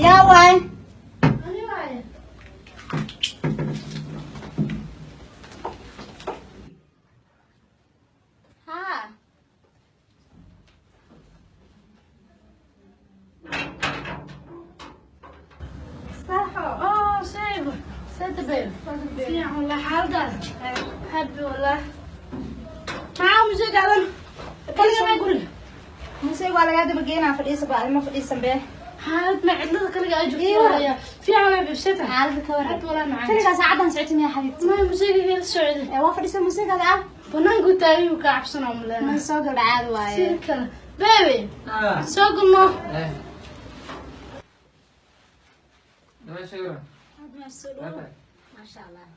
Yaa waay? Ani waaye. Haa. Saxo. Oh, saaxiib. Sada beel. Fiican wallah xaaladaada. Happy wallah. Maxaa musiga adan? Kaliya ma guriga. Muse waa lagaa daba geenaa, fadhiisa ba ma fadhiisan bee. Xaalad ma cidlada kaliga ay joogto. Iyo. Walaalayaa. Fiican wallah bibsata. Xaalada ka waran? Happy wallah macaan. Kaligaa saacadan socotay miyaa, xabiibti? Ma musiga la socday. Ee, waa fadhiisa musigaada ah. Banaanku taagan uu ka cabsanaa malena. Ma soo galdha, caadi waaye. Sida kale. Baby. Soo galno. Maasha Allah.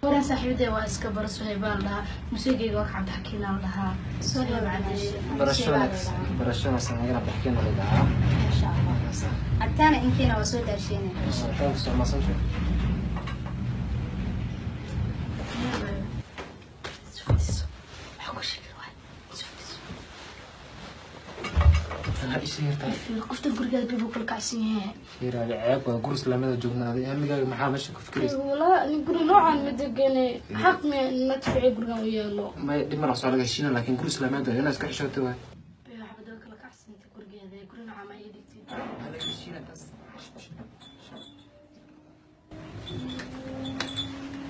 Waran saaxiibadey waa iska baro, Suhaybaan dhahaa. Musigayga waa ka Cabdixakiinaan dhahaa. Soo dhawaad. Barasho wanaagsan, barasho wanaagsan. Anigana Cabdixakiin la dhahaa. Maasha Allah. Cabitaana inkiina waa soo daasheynaya. Thanks so much. Soo fadhiiso. Waxaa ku sheegay waay. Soo fadhiiso. Fiir, qofta gurigaada bibu kala kacsan yahay. Fiiraale, ceeb waa guri islaamada joognaaday. Amigaaga maxaa meesha ku fikiraysa? Walaa nin guri noocan ma degane. Xaq me madfaci gurigan u yaalo. May dhib mana soo laga heshiina, laakiin guri islaamada inaad iska xishootay waay. Bay waxba daba kala kacsanta gurigeeda. Guri noocan ma ii dhigtid. Laga heshiina taas.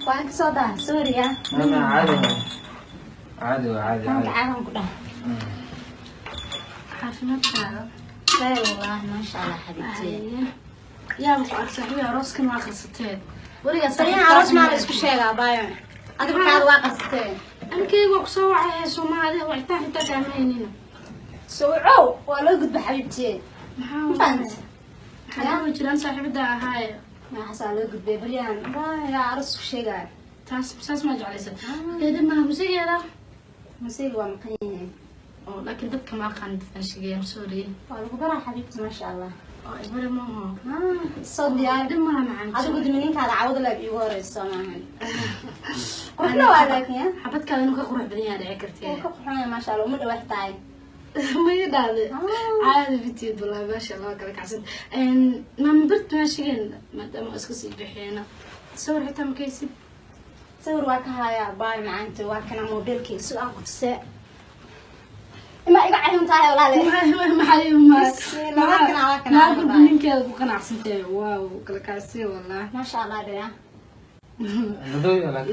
Waan ka soo daha, sorry ah. Ma caadi waa, caadi waa, caadi. Maanka caadi. Caadan ku dhaha. Caafimaadkaaga? Khayr wallahi, maasha Allah, xabiibti. Yaaba ku ark saaxiibi, arooskan waa qarsatee. Weligaa Sariin aroos maa la isku sheegaa, baayo? Adiga kaada waa qarsatee. Ankeyga waa kusoo wacay Soomaaliya, wacitaan xitaa kaama haynina. Sowcow waa loo gudba, xabiibti. Maxaa? Ma fahamtay? Maxaa ku jiraan saaxiibada ahaaye? Maxaasaa loo gudbay baryahan, yaa aroos isku sheegaayo? Taas saas ma jeclaysa. Eeda maha musigeeda. Musiga waa maqan yahay. Oo laakiin dadka ma aqaan, dadkan sheegaya, sorry. Waa lagu baraa, xabiibti, maasha Allah. Oo ibare maaha. Ah, soo diyaar. Dhib malaha macaan. Adigu dimininkaada cawada laab iigu horeyso maahan. Quruxna waa laakiin ya. Xabadkaada inuu ka qurux badan yahay dhici kartee. Wuu ka qurxonaya, maasha Allah, uma dhawax tahay. Ma ii dhahde. Caadi bitiid wallahi, maasha Allah, kala kacsan. Maama birta maa sheegeen maadaama iska sii bixeena. Sawir xitaa ma kaysid? Sawir waa ka hayaa, baay macaanta, waa kana mobilkii si aan ku tusee. Ima iga cayun tahay walaale. Maxay Bismillah, waa kana, waa kana. Naag walba ninkeeda ku qanacsantay, wow, kala kacsiya wallahi. Maasha Allah dhaya.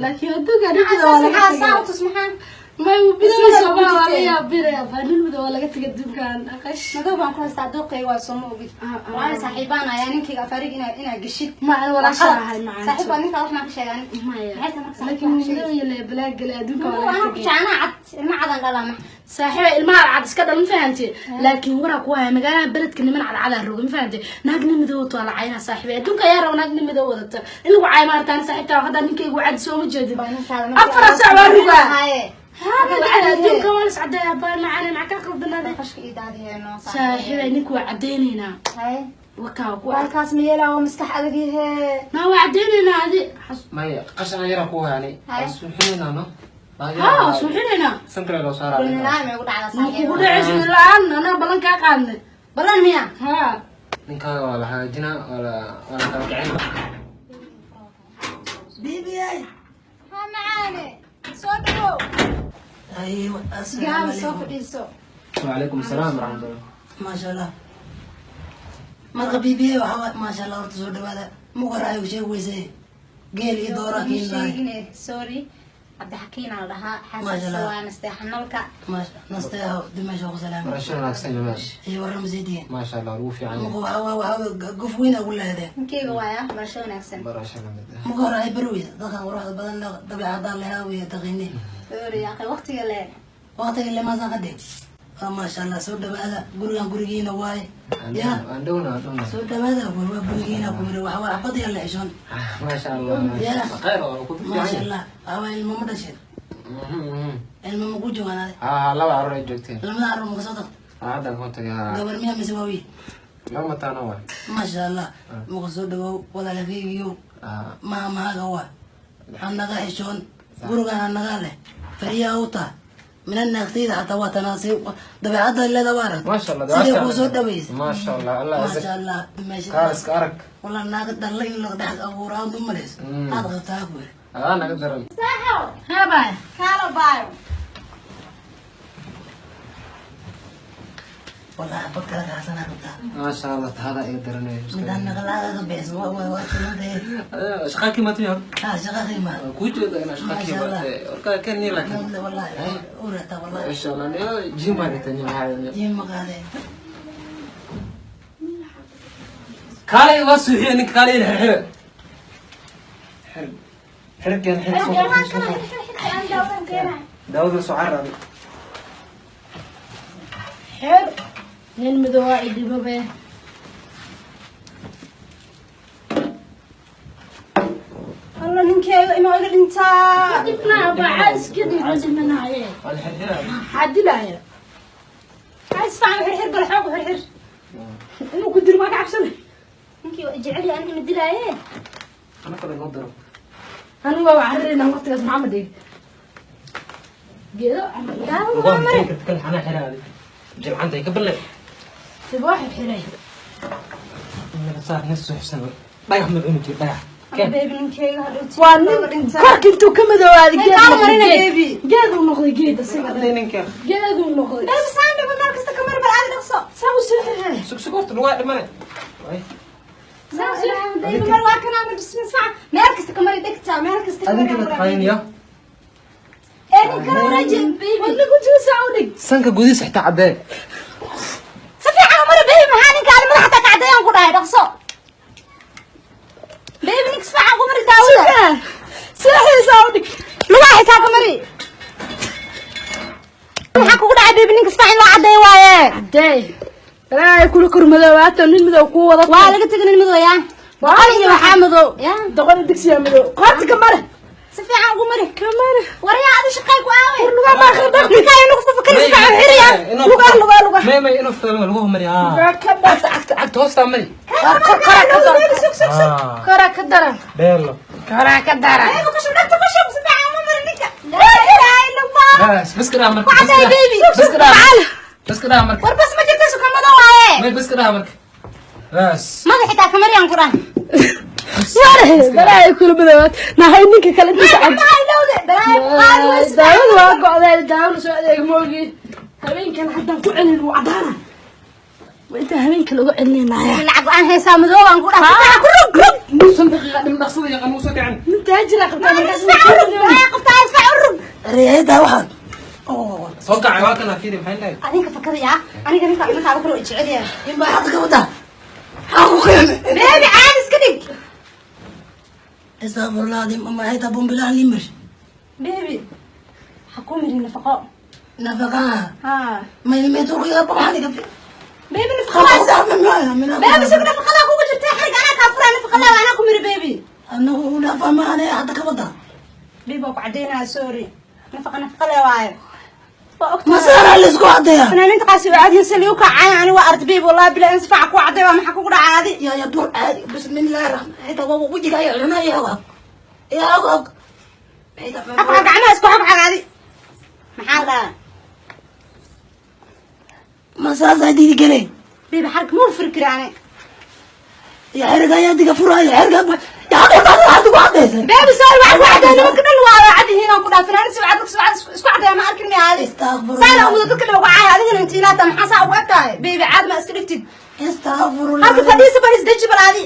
Laakiin adduunka dhibkeeda waa laga Maxaa saa tagay. u tus maxaa? May bilowsa waa laga yaabinaya, baanin waa laga tagay adduunkan aqash. Madow baan ku haystaa, dooqeyga waa, soo ma ogid? Ah, ah. Waayo saaxiibaan ayaa ninkayga afarig inaa geshid. Ma ana walaasha ahay macaan. Saaxiib waa ninkaa, wax maa ka sheegaan? Maya. Maxay tahay marka laakiin saaxiib? madow iyo leebalaagale adduunka waa Madow laga anaa ku tagay. jecnaa cad, ilma cadan dhalaa ma. Saaxiiba, ilmaha cad iska dhal, ma fahantay? Laakiin waraa ku haya magaalada beledka niman cadcadaa roga, ma fahantay? Naag nin madow wato waa la caynaa, saaxiiba. Adduunka ayaa raba naag nin madow wadata in lagu caayo maartaan. Saaxiibtaa hadda ninkaygu cad soo ma jeedin. Baa ninkaada 4 saac waa rugaa. Haye. Hada adduunka waa las cadeeyaa, baa macane maxaa ka qaldanaaday? Qashka ii daadiheeno. Saaxiiba, ninka waa cadeynaynaa. Haye. Wakaa ku Walkaas ma yeelaa, waa maskax adag yahe. Naa waa cadeynaynaa adi. Maya, qashan yara ku hayani. Haye. Suuxinayna no. Ha suuxinaynaa. Santra loo saaraa. Kulminaa ma igu dhacdaa, Ma saaxiib? kugu dhacaysa la-aan, anaa ballan kaa qaadnay. Ballan miya? Ha. Ninkaaga waa la hagaajinaa, waa la kala kicin. BBI. Ha macaane, soo dhawow. أيوة. السلام Gaaba soo عليكم. fadhiiso. وعليكم السلام ورحمة الله. ما شاء الله. Marka BBI waxaa maasha Allah, horta soo dhawaada. Muqaraayo sheeg weyse. Geel iyo doora Ma kiin lahay. sheegine, sorry. Cabdixakiin aa la dhahaa. Maasha Xaaskiisa Allah. waa nasteexanalka. Maasha nasteeho dimasha ku salaam. Barasho wanaagsan jamaal. Iyo warram zeydiin. Maasha Allah, ugu fiican Muqo yahay. waxa gof weyn ugu leedahay. Ninkeyga waaya, barasho wanaagsan. Barasho la mid ah. Muqaraayo barweysa dadkan quruxda badan leh dabeecadda leh way taqini. Sorry aqal waqtiga le. Waqtiga lama san qadin. Maasha Allah, soo dhawaada, gurigan gurigiina waaye. Ya. Aan dhowna, aan dhowna. Soo dhawaada, waa gurigiina ku yiri waxa waa xabad yar la xishoon. Maasha Allah. Ya. Khayr oo ku fiican Maasha yahay. Allah, waxa waa ilmo ma dhashin. Ilmo ma ku joogaan? Ha, laba carruur ay joogteen. Lamada carruur ma ka soo tagto? Hadda ku tagay. Gabar miyaa mise waa wiil? Laba mataano waay. Maasha Allah, muka soo dhawow walaalkaygiiyow. Maha mahaga waa hanaga xishoon, gurigan hanaga leh fariyaha u tah. Mina naagtayda xataa waa tanaasay dabeecadda leeda waa arag. Maasha Allah. Sidee kuu soo dhaweysay? Maasha Allah, Allah Maasha azak. Allah, meesha. Kaaliska arag. Wallah naaga dhalla in laga dhex abuuraa ma malayso. Aad qabtaa ku yiri. Adaa naga daran. Saaxow. Hee baay. Kaalo baayo. Wallah xabad kala kacsanaa qabtaa. Maasha Allah, taada iga daranay. Midaan naqlaaga ka bixis waa sunantay. Shaqa kii maatay hor. Ha shaqa qiima. Ku jeeda inaa shaqa kii Maasha Allah. maatay. Warka kan ni laakiin. Wallahi urata wallahi. Maasha Allah, niyo jim baa dhigtay niyo maxaa. Jim ma qaadeen. Kaalay waa suuxiye ninka kaalay in xirxire. Xir. Xirkan xir soo. Aan daawadan keenaa. Daawada soo carraday. Xer nin madow aa idhibo be. Alla ninkeyga inuu iga dhintaa. Dhibnaa baa caas ka dhig ma dhimanaaye. Waa la xirxiraa. Maxaa dilaya? Ha isfahan xirxir bal xoog xirxir. Inuu ku dilo maa ka cabsanay. Ninkii waa jecel yahay aniga ma dilaaye. Ana kale noo daro. Anigu waa cararayna waqtigaas maxamed dhig. Geedo Daawo Lugaha waa mari. intee ka kale xanaa xiraadi. Jilcanta ka balay. Sida waa xirxiray. Naga saar nin suuxsan. Dhagax ma cuni jir dhagax. Alla baby ninkeyga hadhow. Waa nin korka intuu ka madowaaday Hey, geed kaal noqday marina, geed. baby. Geed uu noqday geed asiga. Ninka. Geed uu noqday. Baby saan dhibo meel kasta ka mari bal aad dhaqso. Saa u soo xirxiray. Sug sug horta lugaha dhimane. Way. Saa u soo baby mar waa kana ma bismi sac. Meel kasta ka mari dhigta meel kasta ka mari. Adinka la taqaaniya. Ee ninka wareeji baby. Wadna ku jiro saa u dhig. Sanka gudihiisa xitaa caddee. Si fiican u mari baby maxaa ninka aad madaxa ka caddeeyaan ku dhahay dhaqso. Baby ninka si fiican ugu mari daawada. Sida saa u dhig. Lugaha xitaa ka mari. Maxaa kugu dhacay baby ninka si fiican loo caddeeyo waaye. Caddeey. Balaa kula kor madowaato nin madow kuu wada. Waa laga tegay nin madow yaa. Boqol iyo waxaa madow yaa. Doqon digsiya madow. Qoorta ka mare. Si fiican ugu mari. Ka mare. Waryaa adi shaqay ku aaway. Lugaha ma akhri dhaq. Ninka ay nagu fakari si fiican xiriya. Lugaha lugaha lugaha. May inuu fadlo lugaha mari ha. Lugaha ka dhaq. Cagta cagta hoosta mari. Kor kor kora ka daran. Sug sug sug. Kora ka daran. Beelo. Kora ka daran. Ayagu ku shub dhagta ku shub si fiican uma mari ninka. Laa ilaaha illa Allah. Bas bas ka marka. Ku cadday baby. Bas ka Tacaal. Bas ka marka. War bas ma jirta suka madow waaye. May bas ka marka. Bas. Madaxa xitaa ka mari aan ku dhahay. Ware balaa kula madowaato. Nahay ninka kale intiisa cad. Maxaa ilowde? Balaa ku qaadi wayse. Daawada waa go'day daawada soo adeeg moogi. Habeenkan haddaan ku celin wuu cadaana. Waa intaan habeenka lagu celinaya. Lacag aan haysaa madow aan ku dhahay. Si fiican ku rug rug. Shan daqiiqa dhim dhaqsada yaqaan uu soo kicin. Nin taajir ah qabtaa markaas Si fiican u rug. Balaa qabtaa si fiican u rug. Reeyada waxaan. Oo. Soo kacay waa kana fiiri maxay leedahay. Adinka fakadaya. Aniga ninka ninka kale oo jecel yahay. In baa hadda ka wadaa. Maxaa ku qiime? Baby caadi iska dhig. Astaghfirullah adim ama hayta bombilaan limir. Baby. Ha ku mirin nafaqo. Nafaqaha. Ha. Ma ilmi turkiga ba maxaa ka fi. Baby nafaqada. Nafaqada. Baby sug nafaqada kugu jirta xarig anaa kaa furaa nafaqada anaa ku miri baby. Anagu u dhafa ma anay hadda ka wadaa. Baby waa ku cadeynaya sorry. Nafaqa nafaqa le waaye. Waa ogtahay. Masaara la isku cadeeya. Fanaaniinta qaasi waa caadiyan sali u kacay ani waa aragtay baby wallahi bilaa in si fiican ku cadeey waa maxaa kugu dhacay adi. Ya ya dur caadi bismillaahi raxmaan xitaa waa wajiga ya cunaa ya og. Ya og og. Xaq xaq gacmaha isku xaq xaq adi. Maxaa la dhahaa? Masaasa diidi gelay. Baby xarig muu furi kari ani. Ya xeriga ayaa diga furaya xeriga ya hadda hadda ku cadeysay. Baby sorry waxaan ku cadeey nimanka dhan waa cad yihiin aan ku dhaaf fanaaniin si cad si cad isku cadeeya ma arkin miya adi. Astaghfirullah. Saan ugu dadka dhan uga caaya adigana intii ilaata maxaa saa ugu egtahay baby caad ma iska dhigtid. Astaghfirullah. Halka fadhiisa bal isdeji bal adi.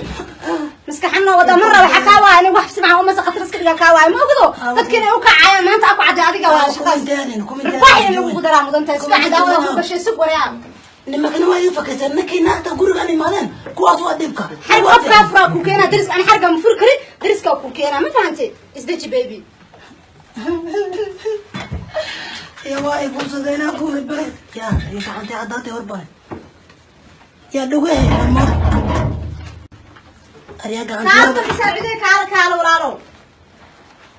Maskaxana wada marra waxa kaa waaya aniga wax si macaan uma saqatar iska dhigaa kaa waaya ma ogdo dadka inay u kacayaan maanta aku cadeey adiga waa shaqaas. Ribaax in lagu daraa mudan tahay si fiican daawada ku gashay sug waryaa. Nimankana waa idin fakaysan ninkii naagta gurigan imaadeen kuwaas waa dhibka. Xarig qofkaa furaa ku keenaa dariska ani xariga ma furi karin dariska ku keenaa ma fahantay isdeji baby. Ya waa ay guursadeen ku horbare. Ya iyo gacantay caddaatay horbare. Ya dhugay mar. Aryaa Kaal gacantay. isaacidee kaal kaal walaalow.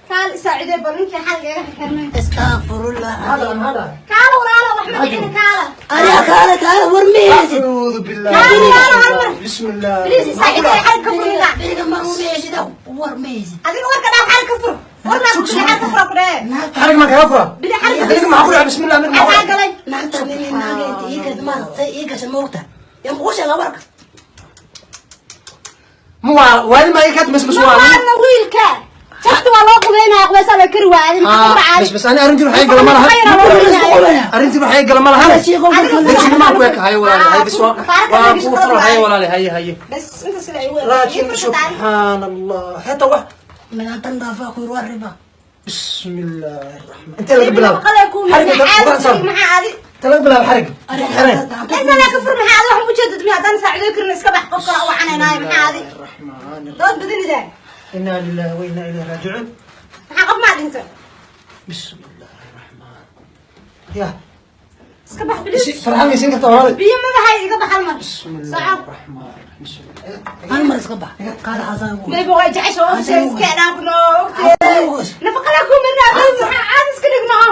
Kaal isaacidee bal ninkii xariga iga xirmay. Astaghfirullah. Hada hada. Kaal walaalow wax ma dhicin kaala. Aryaa kaale kaale war miyeysid. A'uudu billahi. Kaal walaalow hal mar. Bismillah. Please isaacidee xarig ka fur ninka. Beriga ma miyeysid war miyeysid. Adiga warka dhaaf xarig ka fur. Warna ku xaga ka fura ku dheh. Xarig ma kaga fura? Bili xarig. Ninka maxaa ku dhaca? Bismillah, ninka maxaa ku Maxaa dhaca? galay? Naagta nin naaga inta ii gashay maaragtay, ii gashay moogta, yaan kugu sheegaa warka. Ma waa waali ma ii kaat mis mis Ma waa waana wiilka. Jafta waa loo qubeynaya, qubaysaa la kari waayay. Maxaa ku dhacay? Bas bas, ani arrintii waxay gala ma lahan. Arrintii waxay gala ma lahan. Dirsinima ku eka. Haye walaali, haye, bis waa kuu fura. Haye walaali, haye haye. Bas inta sida ay weyn. Laakiin subxaan Allah, xitaa wax Milaantan dhaafaa ku yiri, waa riba. بسم الله الرحمن، انت laga bilaabo Qalay ku xarig. maxaa adi? Inta laga bilaabo xarig xireen. Inta la ka fur, maxaa adi? Wax u jeedad miya? Haddaan saacido karin, iska bax. Qof kale u wacanaynaay, maxaa adi? الرحمن. Dood badinida. إنا لله وإنا إليه راجعون. Maxaa, qof maa dhinta? بسم الله الرحمن يا Iska bax bilis. فرحان يسين كرتا walaal. Biyo ma bahay, iga bax hal mar. بسم الله Soco. الرحمن الرحيم، بسم الله. Hal mar iska bax, qaar xasan ugu. Maybe way jecesha oo iska dhaafno. Ogtee. Nafaqa la ku mirna, maxaa caadi iska dhig maaha.